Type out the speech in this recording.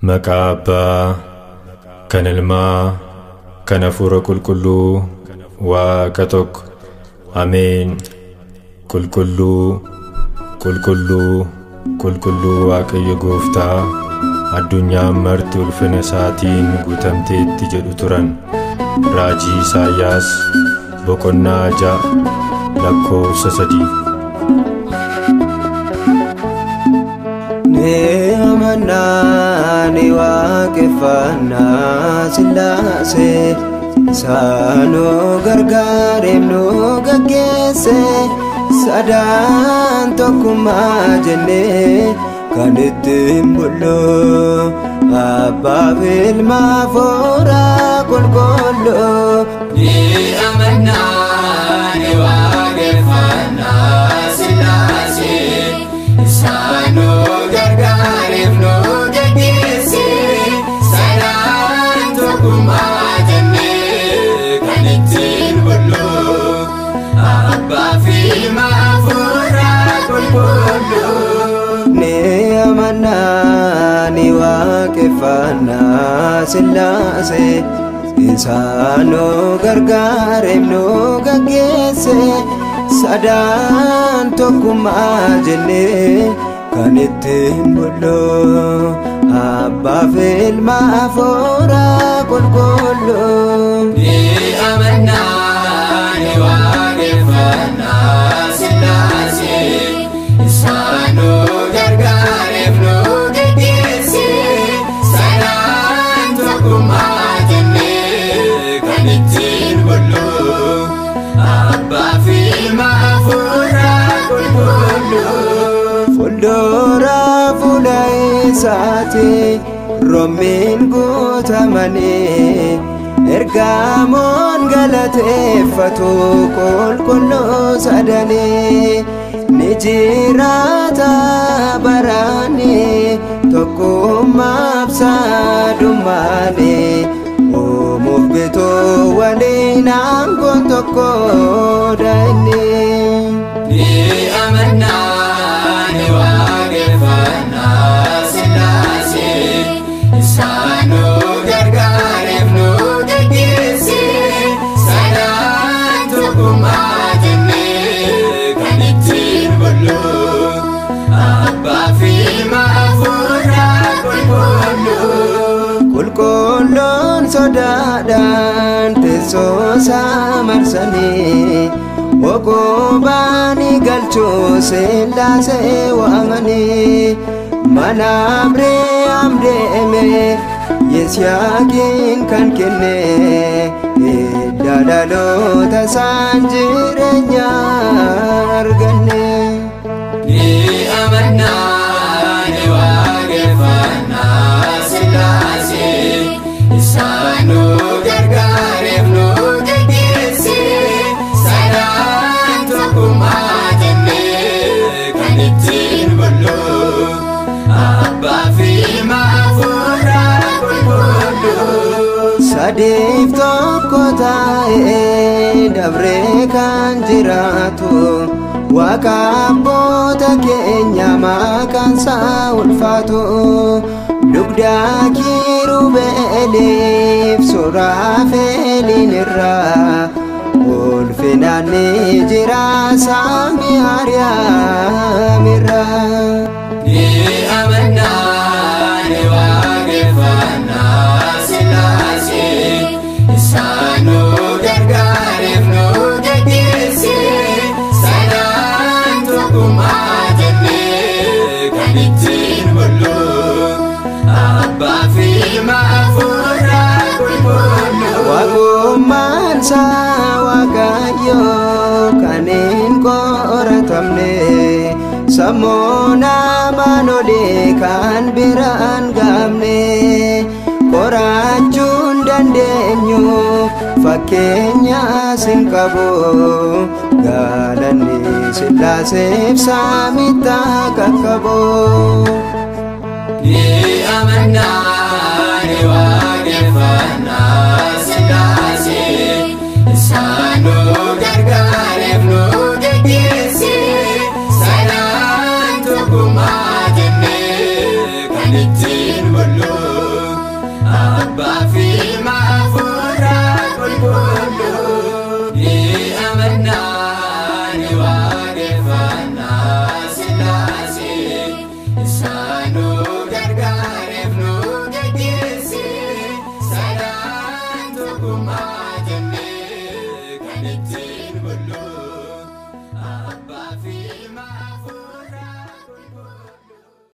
Maqaa Abbaa kan Ilmaa kan Hafuura Qulqulluu Waaqa tokko. Ameen. Qulqulluu, qulqulluu, qulqulluu Waaqayyo Gooftaa, addunyaan marti ulfina isaatiin guutamteetti jedhu turan. Raajii Isaayyaas boqonnaa 6 lakkoofsa 3. Ni amannaa ni waaqeffannaa Sillaasee, isaanuu gargaareef nu gaggeesse. Sadaan tokkummaa jennee kan ittiin bullu, Abbaa fi Ilma Hafuura Qulqulluu. Ni amannaa ni waaqeffannaa Sillaasee, isaanuu gargaareef nu gaggeesse. Sadaan tokkummaa jennee kan ittiin bullu, Abbaa fi Ilma Hafuura Qulqulluu. Ni amannaa ni waaqeffannaa Sillaasee, isaanuu gargaareef nu gaggeesse. Sadaan tokkummaa jennee kan ittiin bullu, Abbaa fi Ilma Hafuura Qulqulluu. Ni amannaa ni waaqeffannaa Sillaasee, isaanuu gargaareef nu gaggeesse. Sadaan tokkummaa jennee kan ittiin bullu, Abbaa fi Ilma Hafuura Qulqulluu. Fuuldura fuula isaati roommiin guutamanii, ergamoon galateeffatu qulqulluu sadanii. Ni jiraata baraani tokkummaaf sadummaani, uumuuf bituu waliin aangoon tokko inni. Ni amannaa ni waaqeffannaa Sillaasee, isaanuu gargaareef nu gaggeesse. Sadaan tokkummaa jennee kan ittiin bullu, Abbaa fi Ilma Hafuura Qulqulluu. Qulqulluun sodaadhaan teessoo isaa marsanii, Okobaanii galchuu Sillaasee waamanii. Mana Abrahaam deeme Yisihaaqiin kan kenne, hidda dhaloota isaan jireenya arganne. Ni amannaa ni waaqeffannaa Sillaasee, isaanuu gargaareef nu gaggeesse. Sadaan tokkummaa jennee kan ittiin bullu, Abbaa fi Ilma Hafuura Qulqulluu. Sadiif tokko taa'ee dabree kan jiraatu, Waaqa abboota keenya maqaan isaa ulfaatu. Dugda kirubeeliif suraafeeliin irraa, ulfinaan ni jira samii Ariyaam irraa. Ni amannaa ni waaqeffannaa Sillaasee, isaanuu gargaareef nu gaggeesse. Sadaan tokkummaa jennee kan ittiin bullu, Abbaa fi Ilma Hafuura Qulqulluu. Waaqummaan isaa Waaqayyo kan hin qoratamne, sammuu namaan olii kan biraan gaamne. Qorachuu hin dandeenyu fakkeenyaas hin qabu, galanni Sillaaseef saamitti qaqqabu. Ni amannaa ni waaqeffannaa Sillaasee, isaanuu gargaareef nu gaggeesse. Sadaan tokkummaa jennee kan ittiin bullu, Kan ittiin bullu.